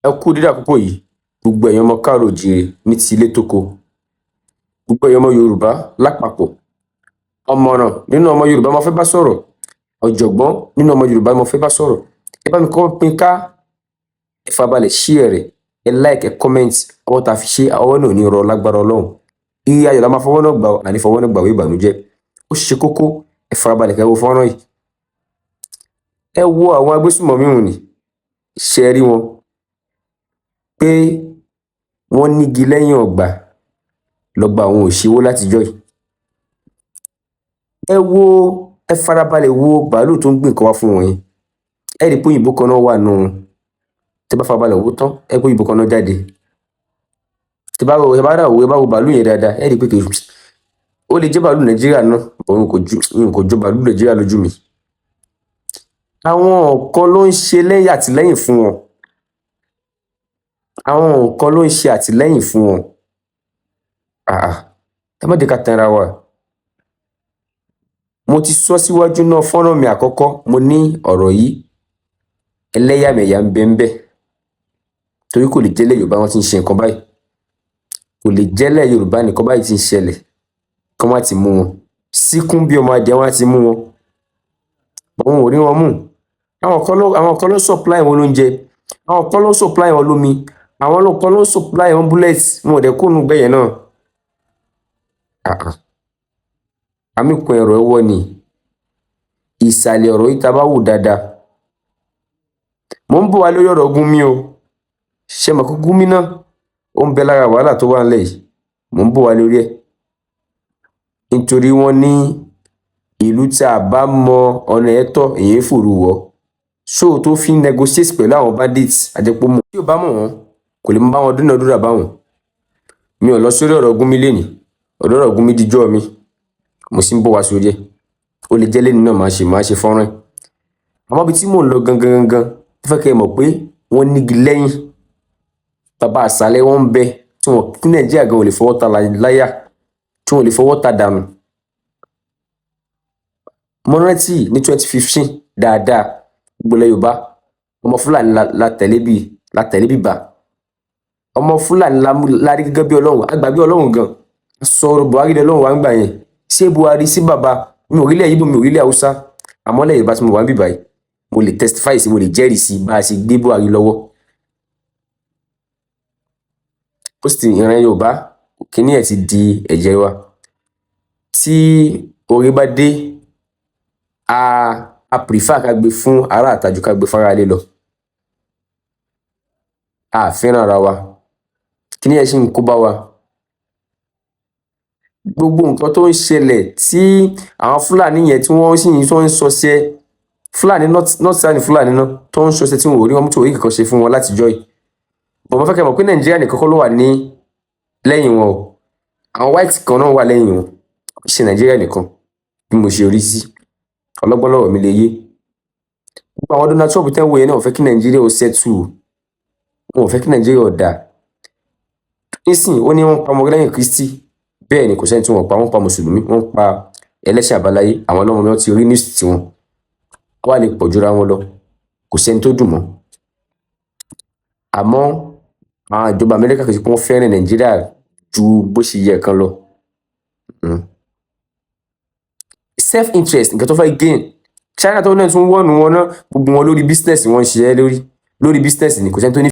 Ẹ kú dédé àkókò yìí, gbogbo ẹ̀yin ọmọ káàárọ̀ oòjíire ní tilé tóko, gbogbo ẹ̀yin ọmọ Yorùbá lápapọ̀. Ọ̀mọ̀ràn nínú ọmọ Yorùbá mo fẹ́ bá sọ̀rọ̀, ọ̀jọ̀gbọ́n nínú ọmọ Yorùbá mo fẹ́ bá sọ̀rọ̀. Ẹ bá mi kọ́ pín ká, ẹ farabalẹ̀ share rẹ̀, ẹ like, ẹ comment. Ọwọ́ tá a fi ṣe, ọwọ́ náà ò ní rọ lágbára Ọlọ́run. Ire ayọ̀ la máa fọwọ́ náà gbà, àní fọwọ́ náà gbàwé ìbànújẹ́. Ó ṣe kókó, ẹ farabalẹ̀ kẹ́ wo fọ́nrán yìí. Ẹ wo àwọn agbésùmọ̀mí wọ̀nyí, ṣe rí wọn pé wọ́n nígi lẹ́yìn ọgbà lọ́gbà àwọn ò ṣèwọ́ látijọ́ yìí. Ẹ wo, ẹ farabalẹ̀ wo bàálù tó ń gbé nǹkan wá fún wọn yẹn. Ẹ rí i pé òyìnbó kan náà wà nù wọn. Tẹ bá farabalẹ̀ wò tán, ẹ rí pé òyìnbó kan náà jáde. Tẹ bá rà wò, ẹ bá wo bàálù yẹn dáadáa, ẹ rí i pé kì í, ó lè jẹ́ bàálù Nàìjíríà náà, òun kò ju, òun kò jọ bàálù Nàìjíríà lójú mi. Àwọn kan ló ń ṣe lẹ́yìn àtìlẹ́yìn fún wọn, àwọn kan ló ń ṣe àtìlẹ́yìn fún wọn. Àà, ẹ má jẹ́ ká tanra wa. Mo ti sọ síwájú náà, fọ́nrán mi àkọ́kọ́, mo ní ọ̀rọ̀ yìí, ẹlẹ́yàmẹ̀yà ń bẹ ń bẹ, torí kò lè jẹ́lẹ̀ Yorùbá wọn ti ń ṣe nǹkan báyìí, kò lè jẹ́lẹ̀ Yorùbá nìkan báyìí ti ń ṣẹlẹ̀ kí wọ́n má ti mú wọn síkún bí ọmọ adìẹ. Wọn á ti mú wọn, wọn ò rí wọn mú. Àwọn kan ló supply wọn lóúnjẹ, àwọn kan ló supply wọn lómi, àwọn kan ló supply wọn bullet. Wọn ò dẹ̀ kóònù gbẹ̀yẹn náà. Àmìkún ẹ̀rọ ẹ̀wọ̀ ni ìsàlẹ̀ ọ̀rọ̀ yìí. Tá a bá wò dáadáa, mò ń bọ̀ wá lórí ọ̀rọ̀ Gúnmi o. Ṣe mọ̀ pé Gúnmi náà, ó ń bẹ lára wàhálà tó wà nílẹ̀ yìí? Mò ń bọ̀ wá lórí ẹ̀, nítorí wọ́n ní ìlú tí a bá mọ ọ̀nà ẹ̀ tọ́, èyí fòru wọ̀. So tó fi ń negotiate pẹ̀lú àwọn bandits, àjẹpọ̀ mọ̀ tí ò bá mọ̀ wọ́n, kò lè bá wọn dúnàádúrà báwọn. Mi ò lọ sórí ọ̀rọ̀ Gúnmi lénìí, ọ̀dọ̀ ọ̀rọ̀ Gúnmi díjọ́ mi, mo sì ń bọ̀ wá sórí ẹ̀. Ó lè jẹ́ lẹ́ni náà máa ṣe fọ́nrán ẹ̀. Àmọ́ ibi tí mò ń lọ gangan gangan, mo fẹ́ kẹ́ ẹ mọ̀ pé wọ́n nígi lẹ́yìn, bàbá àṣàlẹ̀ wọn ń bẹ tí wọn kí Nàìjíríà gan ò lè fọwọ́ ta láyà, tí wọn ò lè fọwọ́ ta dànù. Mo rántí ní 2015 dáadáa, gbogbo ilẹ̀ Yorùbá, ọmọ Fúlàní la tẹ̀lé bí la tẹ̀lé bíbà. Ọmọ Fúlàní la rí gẹ́gẹ́ bí Ọlọ́run, àgbà bí Ọlọ́run gan. Sọ̀rọ̀ Buhari lẹ Ọlọ́run wa ń gbà yẹn. Ṣé Buhari sí bàbá mi ò rílẹ̀ Yíbò, mi ò rílẹ̀ Haúsá, àmọ́ lẹ́yìn Yorùbá tí mo wà ń bì báyìí, mo lè testify sí, mo lè jẹ́rìí sí bá a ṣe gbé Buhari lọ́wọ́. Ó sì ti ìran Yorùbá, kíní ẹ̀ ti di ẹ̀jẹ̀ wa. Tí oore bá dé, a prefer ká gbé fún ará ìta ju ká gbé fún ará ilé lọ. A fẹ́ràn ara wa. Kíní ẹ̀ sì ń kó bá wa. Gbogbo nǹkan tó ń ṣẹlẹ̀ tí àwọn Fúlàní yẹn tí wọ́n sì ń tó ń ṣọṣẹ́ Fúlàní, north side Fúlàní náà tó ń ṣọṣẹ́ tí wọn ò rí wọn mú, tí wọn ò rí kankan ṣe fún wọn látijọ́ yìí. But mo fẹ́ kẹ́ mọ̀ pé Nàìjíríà nìkan kọ́ ló wà ní lẹ́yìn wọn o. Àwọn white kan náà wà lẹ́yìn wọn. Kì í ṣe Nàìjíríà nìkan bí mo ṣe rí sí. Ọlọ́gbọ́n lọ̀rọ̀ mi lè yé. Gbogbo àwọn Donald Trump tẹ́ ń wò yẹn náà ò fẹ́ kí Nàìjíríà ó settle, wọn ò fẹ́ kí Nàìjíríà ó dáa. Nísìnyí, ó ní wọ́n pa ọmọ lẹ́yìn Kristi. Bẹ́ẹ̀ ni, kò sẹ́ni tí wọ́n pa. Wọ́n pa mùsùlùmí, wọ́n pa ẹlẹ́sìn àbáláyé. Àwọn ọlọ́mọ mi, wọ́n ti rí news tiwọn, wọ́n wá lè pọ̀ jura wọn lọ, kò sẹ́ni tó dùn mọ́. Àmọ́ àwọn ìjọba Amẹ́ríkà, kì í ṣe pé wọ́n fẹ́ràn Nàìjíríà ju bó ṣe yẹ kan lọ. Self interest, nǹkan tó fẹ́ gain. China tó náà tún wọ́nu wọn náà, gbogbo wọn lórí business wọ́n ń ṣiṣẹ́ lórí business ni. Kò sẹ́ni tó ní